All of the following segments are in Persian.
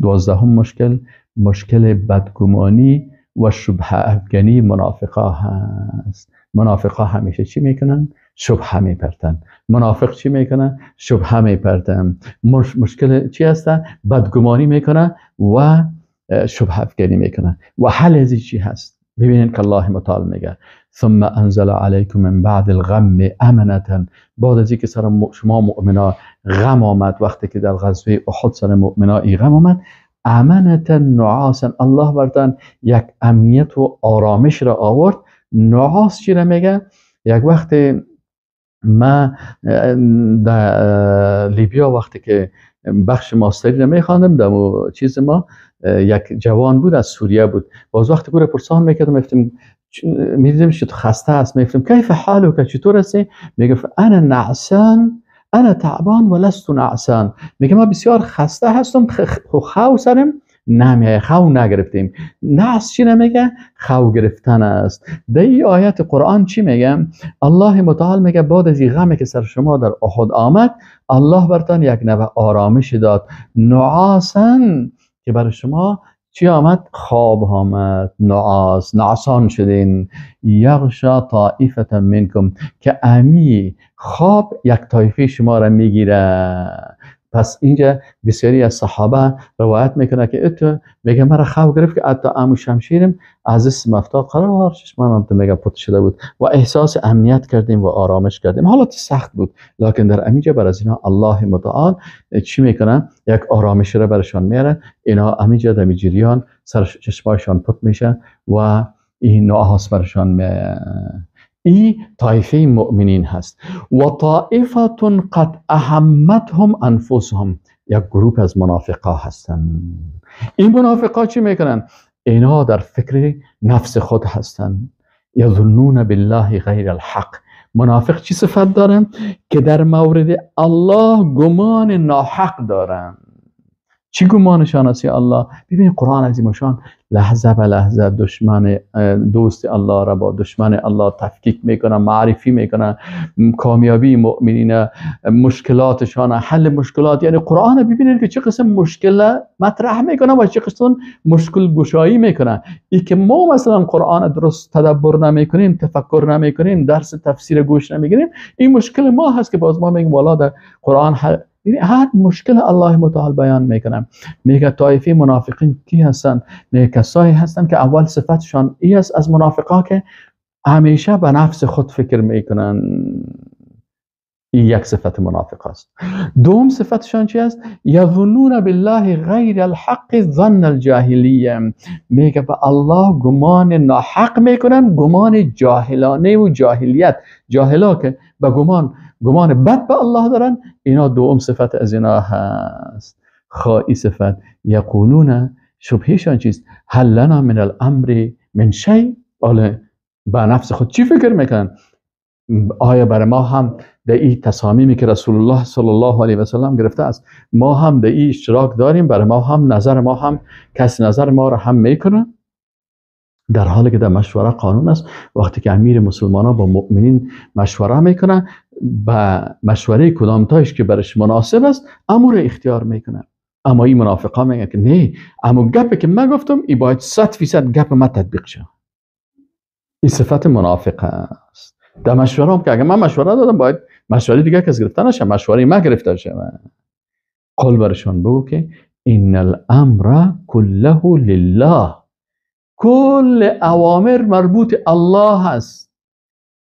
12 مشکل، مشکل بدگمانی و شبهه افکنی منافقا هست. منافقا همیشه چی میکنن؟ شبهه میپرتن. منافق چی میکنن؟ شبهه میپرتن. مشکل چی هست؟ بدگمانی میکنن و شبهه افکنی میکنن. و حل از چی هست؟ ببینید که الله متعال میگه ثم انزل علیکم من بعد الغم امنة. بعد از اینکه سر شما مؤمنا غم آمد، وقتی که در غزوه احد سر مؤمنا ای غم آمد، امنة نعاسا، الله برتان یک امنیت و آرامش را آورد. نعاس چی را میگه؟ یک وقت ما در لیبیا وقتی که بخش ماستری را میخواندم، در چیز ما یک جوان بود از سوریه بود، باز وقتی گوره پرسان میکردم، میگفتم میدیدم که تو خسته است، میگفتم کیف حالک، چطور هستی؟ میگفت انا نعسان، انا تعبان و لست نعسان. میگه ما بسیار خسته هستم، خو سرم نمیه، خو نگرفتیم. نعس چی نمیگه؟ خو گرفتن است. در این آیت قرآن چی میگه؟ الله متعال میگه بعد از این غمی که سر شما در احد آمد، الله برتان یک نوع آرامش داد، نعاسن، که برای شما چی آمد؟ خواب آمد، نعاس، نعسان شدین. یغشا طائفة منکم، که امی خواب یک طایفه شما را میگیره. پس اینجا بسیاری از صحابه روایت میکنه که اتو میگه مرا خواب گرفت که حتی امو شمشیرم از اسم افتاد، قرار چشمم هم میگه پت شده بود و احساس امنیت کردیم و آرامش کردیم. حالت سخت بود، لکن در امینجا بر از اینا الله متعال چی میکنه؟ یک آرامش را برشان میاره. اینا امینجا در جریان سر چشمایشان پت میشه و این نعاس برشان میاره. ای طایفه مؤمنین هست. و طائفه قد اهمتهم انفسهم، یک گروه از منافقا هستن. این منافقا چی میکنن؟ اینا در فکر نفس خود هستن. یظنون بالله غیر الحق. منافق چی صفت دارن؟ که در مورد الله گمان ناحق دارن. چی گمانشان است یا الله؟ ببین قرآن عظیمشان لحظه به لحظه دشمن دوست الله را با دشمن الله تفکیک میکنه، معرفی میکنه، کامیابی مؤمنین، مشکلاتشان، حل مشکلات. یعنی قرآن ببینید که چه قسم مشکل مطرح میکنه و چه قسم مشکل گشایی میکنه. ای که ما مثلا قرآن درست تدبر نمیکنیم، تفکر نمیکنیم، درس تفسیر گوش نمیگیریم، این مشکل ما هست که باز ما میگیم والا در قرآن یعنی هر مشکل الله متعال بیان میکنه. میگه طایفه منافقین کی هستن؟ میگه کسایی هستن که اول صفتشان ای است از منافقا که همیشه به نفس خود فکر میکنن. این یک صفت منافق است. دوم صفتشان چی است؟ یظنون بالله غیر الحق ظن الجاهلیه. میگه به الله گمان ناحق میکنن، گمان جاهلانه و جاهلیت. جاهلا که به گمان بد به الله دارن، اینا دوم صفت از اینا هست. خواهی صفت یقولون، شبهشان چیست؟ هل لنا من الامر من شیء. آله به نفس خود چی فکر میکنن؟ آیا برای ما هم در این تصامیمی که رسول الله صلی الله علیه و سلم گرفته است، ما هم در این اشتراک داریم؟ برای ما هم نظر ما هم کس نظر ما را هم میکنه؟ در حالی که در مشوره قانون است، وقتی که امیر مسلمان ها با مؤمنین مشوره میکنه، با مشوره کدام تایش که برش مناسب است امور اختیار میکنه. اما این منافقا میگن که نه، اما گپی که من گفتم ای باید 100% گپ من تطبیق شه. این صفت منافق است. در مشوره هم که اگه من مشوره دادم باید مشوره دیگه کس گرفته نشه، مشوره من گرفته شه. قول برشان بگو که ان الامر كله لله، کل اوامر مربوط الله است،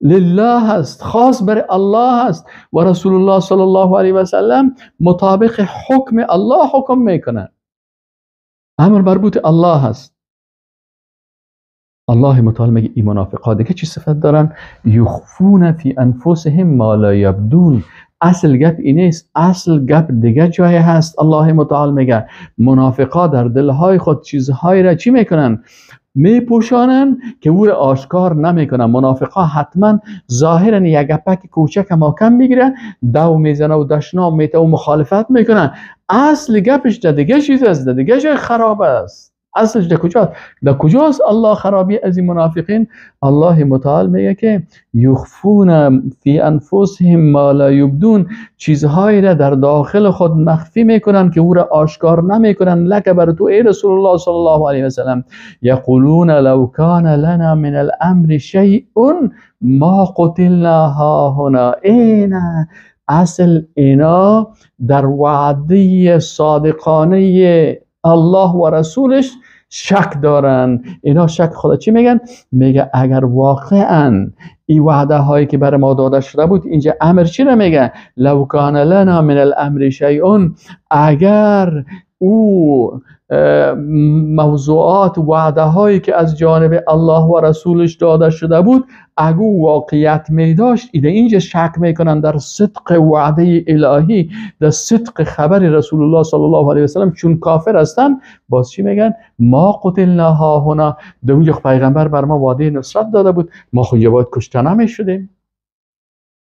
لله است، خاص بر الله است و رسول الله صلی الله علیه و سلم مطابق حکم الله حکم میکنه. امر مربوط الله است. الله متعال میگه این منافقا دیگه چی صفت دارن؟ یخفون فی انفسهم ما لا یبدون. اصل گپ این نیست، اصل گپ دیگه جای هست. الله متعال میگه منافقا در دلهای خود چیزهایی را چی میکنن؟ میپوشانن که او را آشکار نمیکنن. منافقا حتما ظاهرا یک گپک کوچک ماکم میگیرن، دو میزنه و دشنام میته و مخالفت میکنن. اصل گپش در دیگه چیز است، در دیگه جای خراب است. اصلش در کجاست؟ در کجاست الله خرابی از این منافقین؟ الله متعال میگه که یخفون فی انفسهم ما لا یبدون، چیزهایی را در داخل خود مخفی میکنن که او را آشکار نمیکنن. لک بر تو ای رسول الله صلی الله علیه و سلم، یقولون لو کان لنا من الامر شیء ما قتلنا هاهنا. اینا اصل اینا در وعده صادقانه الله و رسولش شک دارن. اینا شک خدا چی میگن؟ میگه اگر واقعا این وعده هایی که برای ما داده شده بود، اینجا امر چی رو میگه؟ لو کان لنا من الامر شیء، اگر او موضوعات وعده هایی که از جانب الله و رسولش داده شده بود اگه واقعیت می داشت، ایده اینجا شک میکنن در صدق وعده الهی، در صدق خبر رسول الله صلی الله علیه و سلم، چون کافر هستن. باز چی میگن؟ ما قتلنا ها هنا، در اونجا پیغمبر بر ما وعده نصرت داده بود، ما خو اینجا باید کشته نمیشدیم.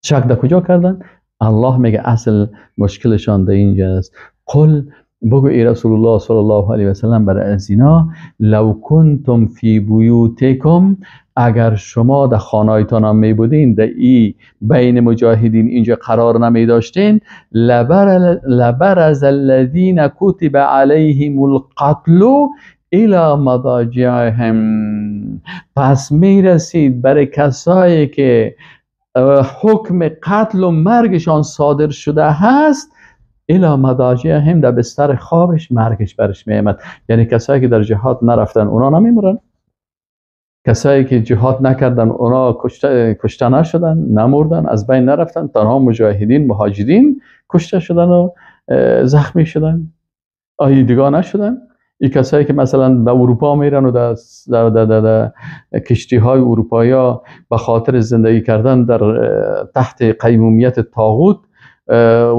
شک در کجا کردن؟ الله میگه اصل مشکلشان در اینجا است. قل، بگو ای رسول الله صلی الله علیه و سلم برای از اینا، لو کنتم فی بیوتکم، اگر شما در خانه‌تان هم می بودین، در ای بین مجاهدین اینجا قرار نمی داشتین، لبرز الذین کتب علیهم القتل الی مضاجعهم، پس می رسید برای کسایی که حکم قتل و مرگشان صادر شده هست، الی مضاجعهم، در بستر خوابش مرگش برش میامد. یعنی کسایی که در جهاد نرفتن اونا نمیمرن، کسایی که جهاد نکردن اونا کشته نشدن، نمردن، از بین نرفتن، تنها مجاهدین مهاجرین کشته شدن و زخمی شدن، آیه دیگه نشدن. این کسایی که مثلا به اروپا میرن و در کشتی های اروپایی به خاطر زندگی کردن در تحت قیمومیت طاغوت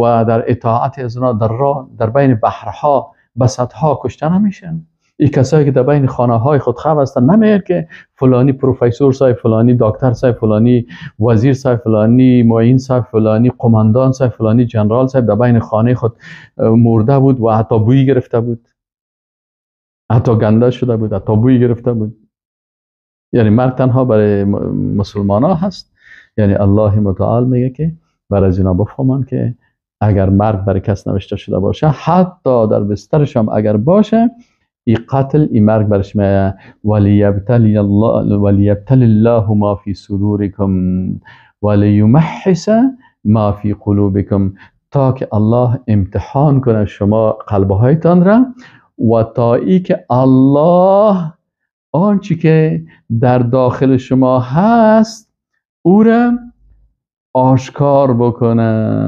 و در اطاعت از اونا در راه در بین بحرها به صدها کشته نمیشن. این کسایی که در بین خانه های خود خواب هستن نمیگن که فلانی پروفسور صاحب، فلانی دکتر صاحب، فلانی وزیر صاحب، فلانی معین صاحب، فلانی قماندان صاحب، فلانی جنرال صاحب در بین خانه خود مرده بود و حتی بوی گرفته بود، حتی گنده شده بود، حتی بوی گرفته بود. یعنی مرگ تنها برای مسلمان ها هست. یعنی الله متعال میگه که برای از اینا بفهمن که اگر مرگ برای کس نوشته شده باشه، حتی در بسترش هم اگر باشه، ای قتل ای مرگ برش میایه. ولیبتلی الله ما فی صدورکم ولیمحص ما فی قلوبکم، تا که الله امتحان کنه شما قلبهایتان را و تا ای که الله آنچه که در داخل شما هست او را آشکار بکنه.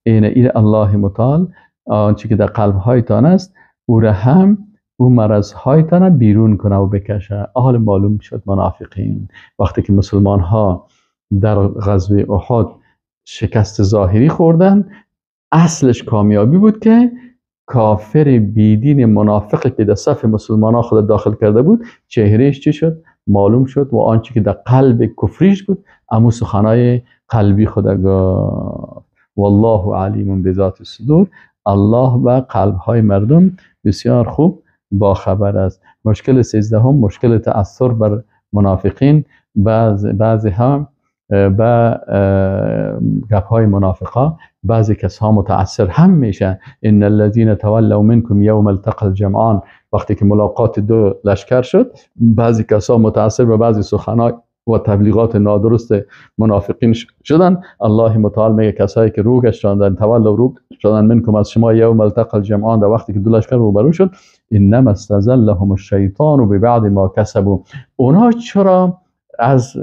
اینه الله متعال آنچه که در قلب هایتان است او را هم او مرض هایتان بیرون کنه و بکشه. حال معلوم شد منافقین وقتی که مسلمان ها در غزوه احد شکست ظاهری خوردن، اصلش کامیابی بود که کافر بیدین منافقی که در صف مسلمان ها خود داخل کرده بود چهرهش چی شد؟ معلوم شد و آنچه که در قلب کفریش بود امو سخنای قلبی خود گفت. والله علیم بذات الصدور، الله به قلب های مردم بسیار خوب با خبر است. مشکل 13 مشکل تأثر بر منافقین. بعضی هم به گپ های منافقا بعضی کس ها متأثر هم میشه. ان الذين تولوا منكم یوم التقى الجمعان، وقتی که ملاقات دو لشکر شد بعضی کس ها متأثر به بعضی سخنای و تبلیغات نادرست منافقین شدن. الله متعال میگه کسایی که رو گشتاندن، تولوا رو شدن، منکم از شما، یوم التقى الجمعان، در وقتی که دو لشکر روبرو شد، انما استزلهم الشیطان ببعض ما کسبوا، اونا چرا از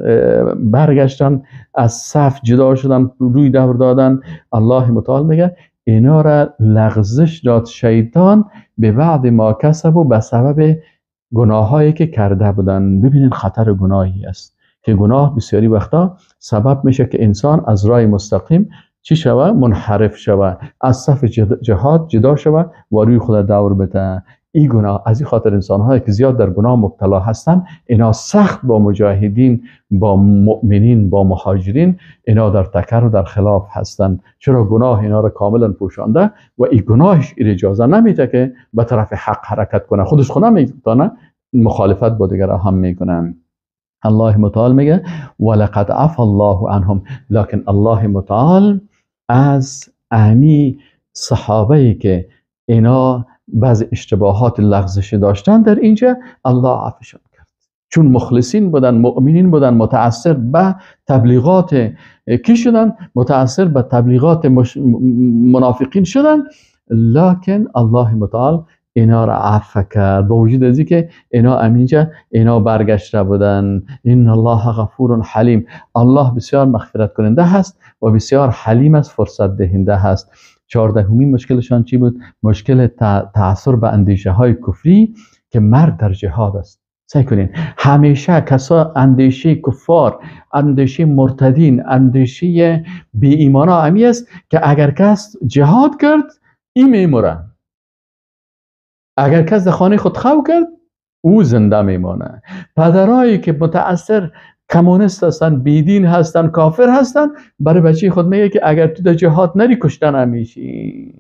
برگشتن، از صف جدا شدن، روی دور دادن؟ الله متعال میگه اینا را لغزش داد شیطان به بعد ما کسبوا، به سبب گناهایی که کرده بودن. ببینین خطر گناهی است که گناه بسیاری وقتا سبب میشه که انسان از راه مستقیم چی شوه؟ منحرف شوه، از صف جهاد جدا شوه و روی خود دور بده. این گناه، از این خاطر انسان هایی که زیاد در گناه مبتلا هستن، اینا سخت با مجاهدین، با مؤمنین، با مهاجرین اینا در تکر و در خلاف هستن. چرا؟ گناه اینا را کاملا پوشانده و این گناهش اجازه نمیده که به طرف حق حرکت کنه، خودش خود نمیتونه، مخالفت با دیگران هم میکنن. الله متعال میگه ولقد عفا الله عنهم، لکن الله متعال از امی صحابه که اینا بعض اشتباهات لغزشی داشتن در اینجا، الله عفوشون کرد، چون مخلصین بودن، مؤمنین بودن، متأثر به تبلیغات کی شدن؟ متأثر به تبلیغات منافقین شدن، لکن الله متعال اینا را عفو کرد، با وجود از اینکه اینا امینجا اینا برگشته بودن. ان الله غفور حلیم، الله بسیار مغفرت کننده هست و بسیار حلیم است، فرصت دهنده هست. 14مین مشکلشان چی بود؟ مشکل تأثیر به اندیشه های کفری که مرگ در جهاد است. سعی کنین همیشه کسا اندیشه کفار، اندیشه مرتدین، اندیشه بی ایمانا همی است که اگر کس جهاد کرد این میموره، اگر کس در خانه خود خو کرد او زنده میمانه. پدرایی که متأثر کمونیست هستن، بیدین هستن، کافر هستن، برای بچه خود میگه که اگر تو در جهاد نری کشته نمیشی.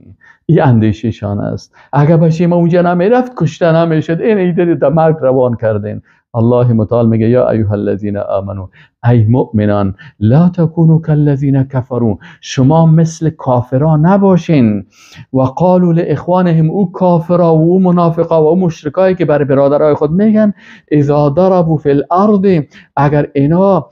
این اندیشهشان است. اگر بچه ما اونجا نمیرفت کشته نمیشد. این ایده در مرگ روان کردین. الله متعال میگه یا ایها الذین آمنو، ای مؤمنان، لا تکونوا کالذین کفروا، شما مثل کافران نباشین. و قالوا لاخوانهم، او کافرا و او منافقا و او مشرکایی که برای برادرای خود میگن اذا ضربوا فی الارض، اگر اینا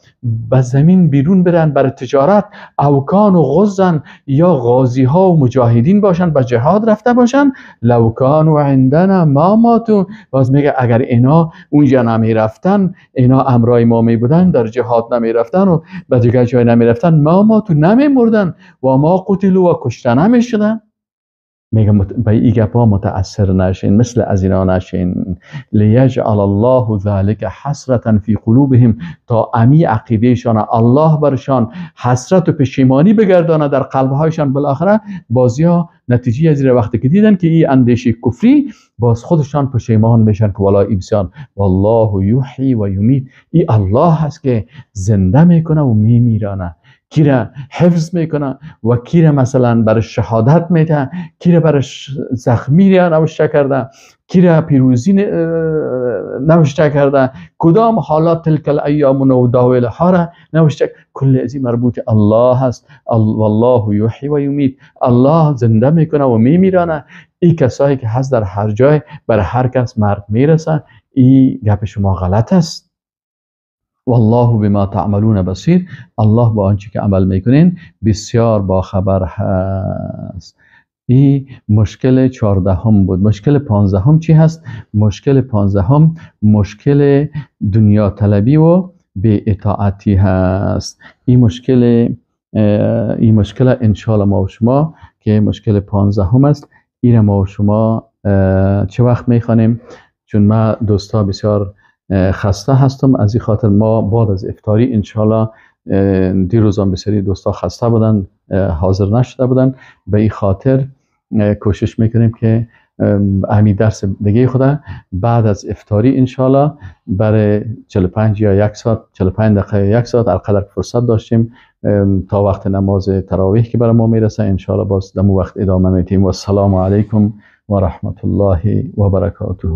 به زمین بیرون برن برای تجارت، او کانوا غزا، یا غازی ها و مجاهدین باشن، به جهاد رفته باشن، لو کانوا عندنا ما ماتوا، باز میگه اگر اینا اونجا نمیرفتن، اینا امرای ما می بودن، در جهاد نمی رفتن و به دیگر جای نمی رفتن، ما تو نمی مردن و ما قتلوا و کشته نمی شدن. میگه به این گپا متأثر نشین، مثل از اینا نشین. لیجعل الله ذلک حسرة فی قلوبهم، تا امی عقیدهشان الله برشان حسرت و پشیمانی بگردانه در قلبهایشان. بالاخره بازیا نتیجه از این وقتی که دیدن که این اندیشه کفری، باز خودشان پشیمان میشن که والا ایبسیان. والله یحیی و یمیت، این الله هست که زنده میکنه و میمیرانه، کی را حفظ میکنه و کی را مثلا برای شهادت میده، کی را برای زخمی را نوشته کرده، کی را پیروزی نوشته کرده، کدام حالات تلک الایام نداولها را نوشته. کل از این مربوط الله هست. والله یحیی و یمیت، الله زنده میکنه و میمیرانه. این کسایی که هست در هر جای بر هر کس مرگ میرسه، این گپ شما غلط است. والله بما تعملون بصیر، الله با آنچه که عمل میکنین بسیار با خبر هست. این مشکل 14 بود. مشکل 15 چی هست؟ مشکل 15 مشکل دنیا طلبی و بی اطاعتی هست. این مشکل انشالله ما و شما که مشکل 15 است، این ما و شما چه وقت میخوانیم؟ چون ما دوستا بسیار خسته هستم، از این خاطر ما بعد از افطاری انشالله، دیروز هم بسیاری دوستا خسته بودن، حاضر نشده بودن، به این خاطر کوشش میکنیم که امی درس دیگه خدا بعد از افطاری انشالله برای 45 یا یک ساعت، 45 دقیقه یا یک ساعت هر قدر فرصت داشتیم تا وقت نماز تراویح که برای ما میرسه انشالله باز دمو وقت ادامه میتیم. و السلام علیکم و رحمت الله و برکاته.